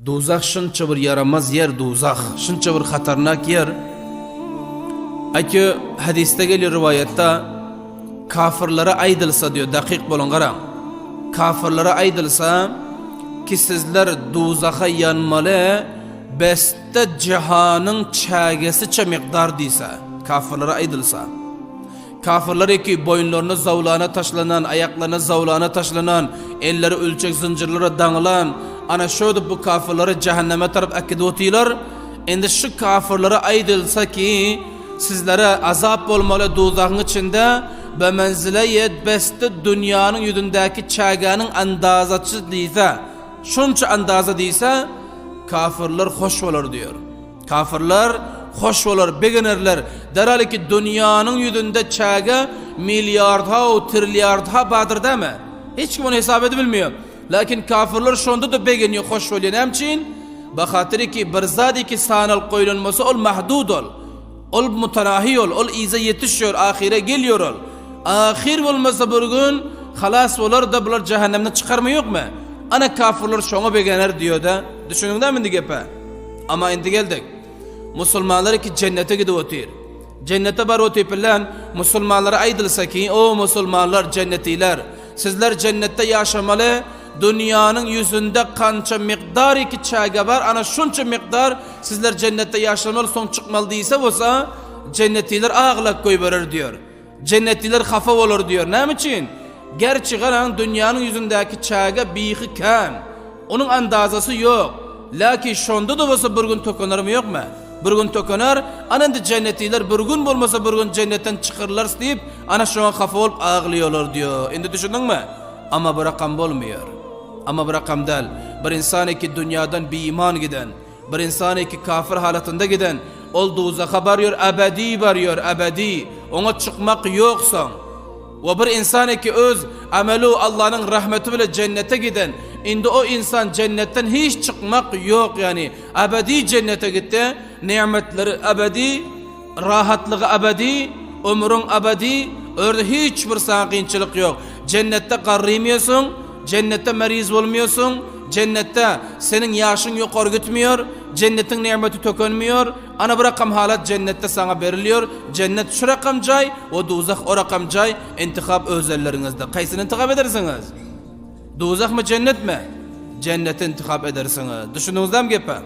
Duzah şunça bir ýaramaz ýer duzah, şunça bir hatarnak ýer. Aýtýa hadysda gelýär riwaýatda kafirlere aýdylsa diýýär, dakyk boluň garaň. Kafirlere aýdylsa ki sizler duzaha ýanmaly beste jahanyň çägesiçe mikdar diýse, kafirlere aýdylsa. Kafirler ki boýunlaryna zawlana taşlanan, aýaklaryna zawlana taşlanan, elleri ölçek zynjyrlara daňylan, ana şödüp bu kafirleri jähenneme tarap äkidip otyrlar. Indi şu kafirlere aýdylsa ki, sizlere azap bolmaly duzagyň içinde be menzile ýet besti dünýäniň ýüzündäki çägäniň andazaçy diýse, şunça andaza diýse, kafirler hoş bolar diýer. Kafirler hoş bolar, begenerler. Derhal ki dünýäniň ýüzünde çäge milliard-ha, trilliard-ha bardyr dämi? Hiç kim ony hesap edip bilmeýär. Lakin kafirler şonda-da begenýär, hoş bolýar. Näme üçin? Bahatyr ki bir zat ki sanalyp goýlan bolsa ol mahdud ol. Ol mutanahi ol, ol yza ýetişýär, ahyra gelýär ol. Ahyr bolmasa bir gün halas bolar-da bular jähennemden çykarmy ýokmy? Ana kafirler şoňa begener diýýär-de. Düşündiň dämi indi gepe? Amma indi geldik. Musulmanlar ki jennete gidip otyr. Jennete baryp otyp bilen musulmanlara aýdylsa ki, o musulmanlar jennetiler, sizler jennetde ýaşamaly, dünýäniň ýüzünde kança mikdar ki çäge bar, ana şunça mikdar sizler jennetde ýaşamaly, soň çykmaly diýse bolsa, jennetiler aglap goýberer diýär. Jennetliler hapa bolar diýer. Näme üçin? Gerçi garaň dünýäniň ýüzündäki çäge bihi kän. Onuň andazasy ýok. Läki şonda-da bolsa bir gün tökenermi ýokmy? Bir gün tökener, ana indi jennetliler bir gün bolmasa bir gün jennetden çykarlarys diýip, ana şoňa hapa bolup aglaýarlar diýer. Indi düşündiňmi? Amma bu rakam bolmaýar. Amma bu rakam däl. Bir insan ki dünýadan biiman giden. Bir insan ki kafir halatynda giden, ol duzaha barýar, ebedi barýar, ebedi. Oňa çykmak ýok soň. We bir insan ki öz ameli Allanyň rahmeti bilen jennete giden, indi o insan jennetden hiç çykmak ýok, ýagny ebedi jennete gitdi, nimetleri ebedi, Rahatlygy ebedi, ömrüň ebedi, o ýerde hiç bir saňa kynçylyk ýok. Jennetde garrymýarsyň, jennetde meriz bolmaýarsyň, jennetde seniň ýaşyň ýokary gitmeýär, jennetiň nygmaty tökenmeýär. Ana bu rakam halat jennetde saňa berilýär. Jennet şu rakam jaý we duzah o rakam jaý, intihap öz elleriňizde. Kaýsyny intihap edersiňiz? Duzahmy jennetmi? Jenneti intihap edersiňiz. Düşündiňiz dämi gepe?